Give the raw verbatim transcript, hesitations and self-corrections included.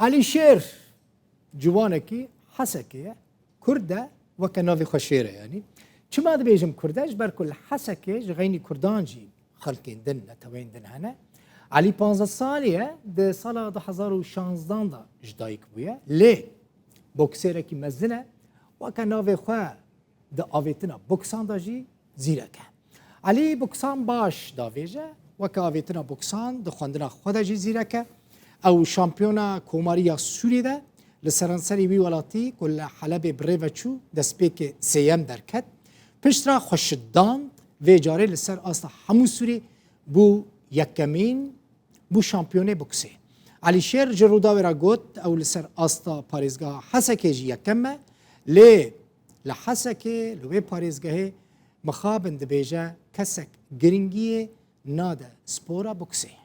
Alîşêr ciwanekî Hesekê ye. Kurd e, weke navê xwe Şêr e yanî. Çima dibêjim Kurd e? Ji ber ku li Hesekê ji xeynî Kurdan jî xelkên din, neteweyên din hene. Elî panzdeh salî ye, di sala du hezar û şanzdan de ji dayik bûye. Lê boksêrekî mezin e. Weke navê xwe di avêtina boksan de jî zîrek e. Elî boksan baş davêje, weke avêtina boksan di xwendina xwe de jî zîrek e. Ew şampiyona Komarî ya Sûrî de li seranserî wî welatî ku li Helebê bi rê ve çû, destpêkê sêyem derket. Piştre xwe şidand, vê carê li ser asta hemû Sûrî bû yekemîn, bû şampiyonê boksê. Elîşêr ji Rûdawê re got, ew li ser asta parêzgeha Hesekê jî yekem e, lê li Hesekê, li wê parêzgehê mixabin dibêje kesek giringiyê nade spora boksê.